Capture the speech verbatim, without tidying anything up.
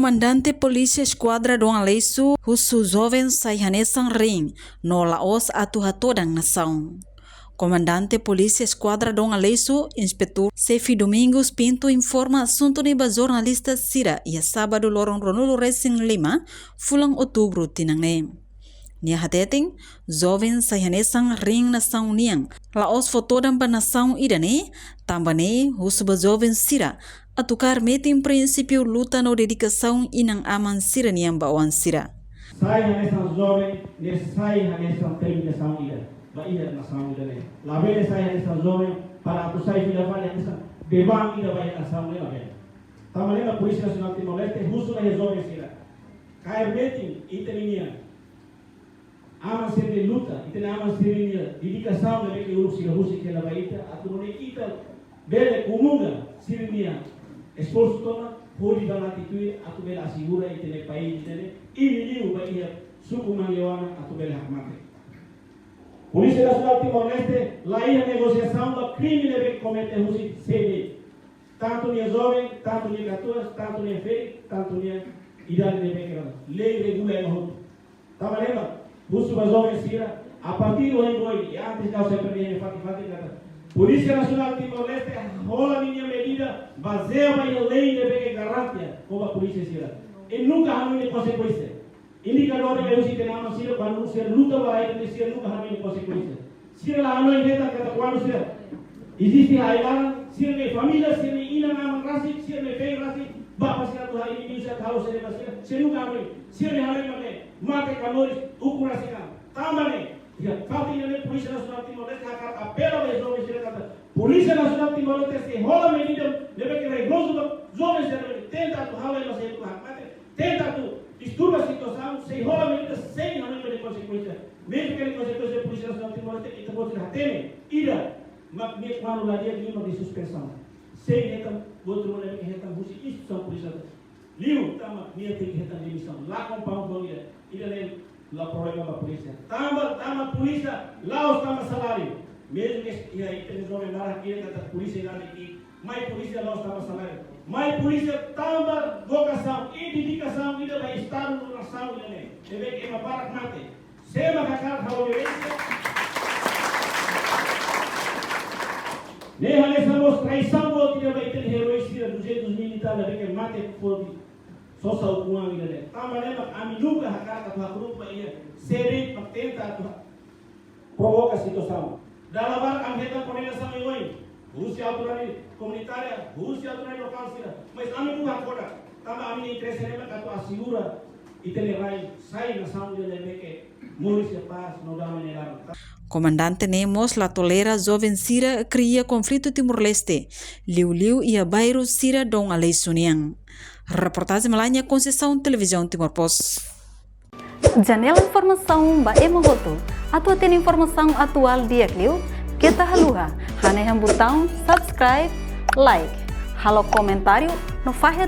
Komandante Polísia Eskuadra Dom Aleixo husu joven sai hanesan rein no la'ós atu hatodan nasaun. Komandante Polísia Eskuadra Dom Aleixo, Inspetór Xefe Domingos Pinto informa asuntu ne'e ba jornalista sira iha sábadu loron ruanulu resin lima, fulan outubru tinan ne'e. Nia hateten, joven sai hanesan rein nasaun nian, la'ós fó todan ba nasaun ida ne'e, tanba ne'e husu ba joven sira atu kaer metin prinsípiu luta no dedikasaun inan-aman sira-nian ba oan sira. Sai hanesan joven ne'e sai hanesan determinasaun ida ba iha nasaun ida ne'e. Labele sai hanesan joven para atu sai fila fali hanesan beban ida ba iha nasaun ne'e, labele. Tanba ne'e mak Polísia Nasionál Timor-Leste husu ba iha joven sira. Kaer metin ita-nia aman sira-nia luta, ita-nia aman sira-nia dedikasaun ne'ebé ke uluk sira husik hela ba ita, atu nune'e ita bele komunga sira-nia esforsu tomak, hodi banati tuir atu bele asegura ita-nia país ida ne'e, liuliu ba iha suku Mangleuana atu bele hakmatek. Polísia Nasionál Timor-Leste la iha negosiasaun ba krime ne'ebé komete husi C D. Tantu nia joven, tantu nia katuas, tantu nia ferik, tantu nia idade ne'ebé ke lei regula ema hotu. Tanba ne'e mak husu ba joven sira, a partir de ohin, ohin, e antes de eu sempre me fatin-fatin katak, Polísia Nasionál Timor-Leste hola ninia medida bazeia ba iha lei ne'ebé ke garante kona-ba polísia sira. E nunka hanoin nia konsekuénsia. Indikadór ne'ebé husi ita-nia aman sira, kuandu sira luta ba rai, sira nunka hanoin nia konsekuénsia. Sira la hanoin hetan katak kuandu sira eziste ai-laran, sira-nia família, sira-nia inan-aman rasik, sira-nia fein rasik, bapa sira atu halo, inimigu sira atu halo saida ba sira, sira nunka hanoin. Sira-nia hanoin mak ne'e mate ka moris, ukun rasik an. Tanba ne'e, iha fatin ida-ne'e Polísia Nasionál Timor-Leste hakarak apela ba joven sira katak, Polísia Nasionál Timor-Leste sei hola medida ne'ebé ke rigorozu ba joven sira ne'ebé tenta atu halo ema sai atu hakmatek, tenta atu disturba situasaun, sei hola medida sein hanoin ba nia konsekuénsia. Mezmu ke nia konsekuénsia Polísia Nasionál Timor-Leste, ita-boot sira hatene, ida, mak nia kuandu la di'ak liu mak nia suspensaun. Sei hetan, outro mane hetan husi instituisaun polísia. Liu, tanba nia tenke hetan demisaun. La kompaun família, ida-ne'e la problema ba polísia. Tanba, tanba polísia la'ós tanba saláriu. Mezmu ke iha ita-nia joven barak ida katak polísia la di'ak, mai polísia la'ós tanba saláriu. Mai polísia tanba vokasaun i dedikasaun ida ba Estadu no nasaun ida-ne'e. Ne'ebé ke ema barak mate. Sé mak hakarak halo violénsia. Ne'e hanesan mós traisaun boot ida ba ita-nia eroi sira duzentus mil i tal ne'ebé ke mate foti sosa ukun an ida-ne'e. Tanba ne'e mak ami nunka hakarak atu hakru'uk ba iha C D mak tenta atu provoka situasaun. Dala barak ami hetan kondenasaun oioin husi autoridade komunitária, husi autoridade lokál sira. Mas ami nunka hakfodak. Tanba ami-nia interese ne'e mak atu asegura ita-nia rai sai nasaun ida ne'ebé ke moris iha pás no dame nia laran. Komandante ne'e mós la tolera joven sira kria konflitu Timor-Leste, liuliu iha bairru sira Dom Aleixo nian. Reportajen Melania Conceição, Televizaun Timor Post. Janela informasaun ba ema hotu. Atu hatene informasaun atuál di'ak liu, keta haluha hanehan butaun subscribe, like, halo komentáriu no fahe